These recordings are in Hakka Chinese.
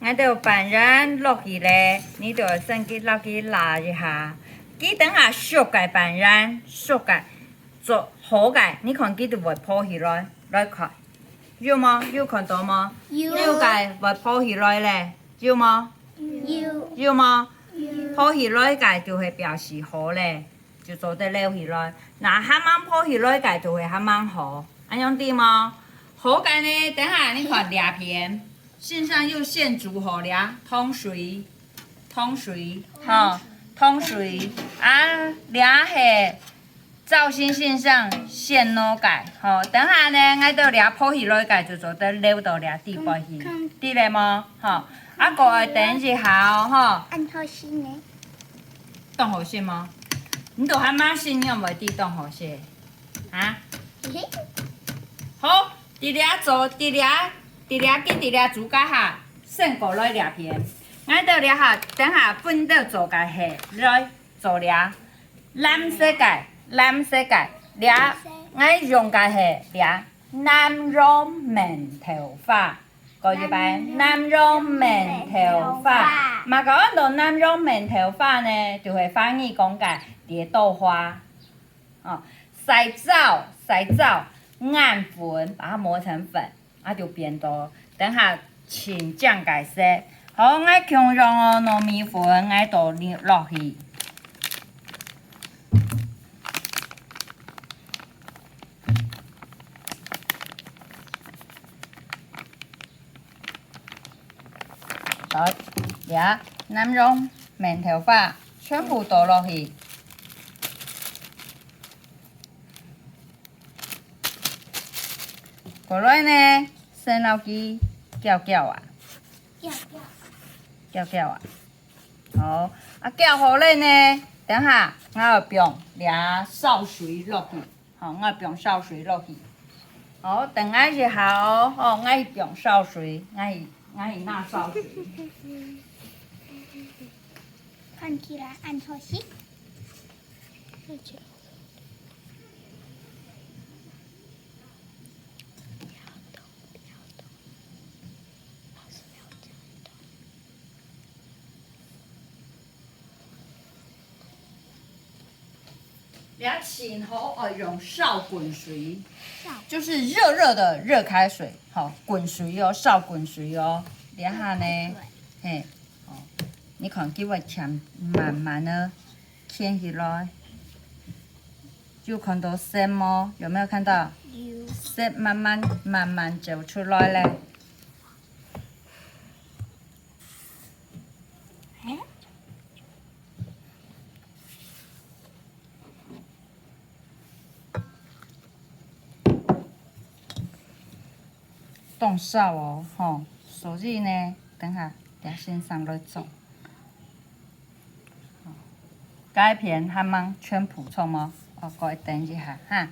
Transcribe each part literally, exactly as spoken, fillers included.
𠊎兜粄圓落去咧，你就愛先去落去抐一下。佢等下熟个粄圓，熟个，做好个，你看佢就會浮起來，來看，有無？有看到無？有。有个會浮起來咧，有無？有。有無？有。浮起來个就係表示好咧。 就做得撈起來。那還吂浮起來个就會還吂好，恁樣知無？好个呢，等下你看這片，先生有先煮好這糖水，糖水，吼，糖水。啊，這係趙先先生先弄个，吼。等下呢，𠊎兜這浮起來个就做得撈到這底背去，知了無？吼，啊，過來等一下哦，吼。恁好食呢。 當好食無？你都還吂食，你仰會知當好食？啊？好，在這做，在這，在這，佢在這煮个哈，先過來這片。𠊎兜這下，等下分到做个係，來做這藍色个，藍色个，這𠊎用个係這南洋面頭花。 過一擺，南洋面頭花。麼个安到南洋面頭花呢？就係華語講个蝶豆花。哦，曬燥，曬燥，研粉，把它磨成粉，啊，就變到等下清淨个色。好，𠊎共樣哦，糯米粉，𠊎倒落去。 來，這南洋面頭花全部倒落去。過來呢，先摎佢攪攪啊，攪攪。攪攪啊。好，啊，攪好了呢，等下𠊎愛放這燒水落去。 好，𠊎放燒水落去。好，等𠊎一下哦，好，𠊎去放燒水，𠊎去，𠊎去拿燒水。看起來恁好食。這盡好愛用燒滾水，就是熱熱的熱開水，好，滾水哦，燒滾水哦。這下呢，嘿，哦，你看佢會牽，慢慢的牽起來，有看到色無？有沒有看到？有。色慢慢慢慢走出來咧。 當燒哦，吼，所以呢，等下，等下先生來做。該片還吂全部做無？哦，過等一下哈。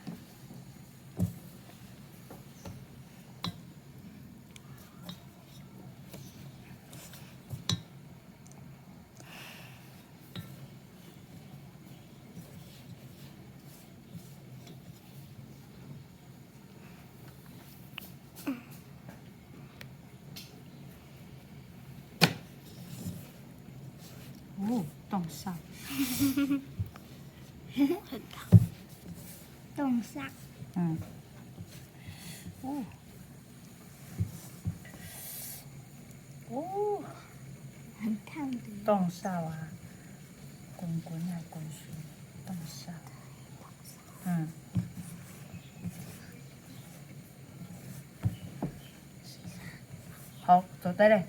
哦，當燒。很燙。當燒。嗯。哦。哦。很燙的。當燒啊，滾滾啊，滾水，當燒。嗯。 好，做得咧。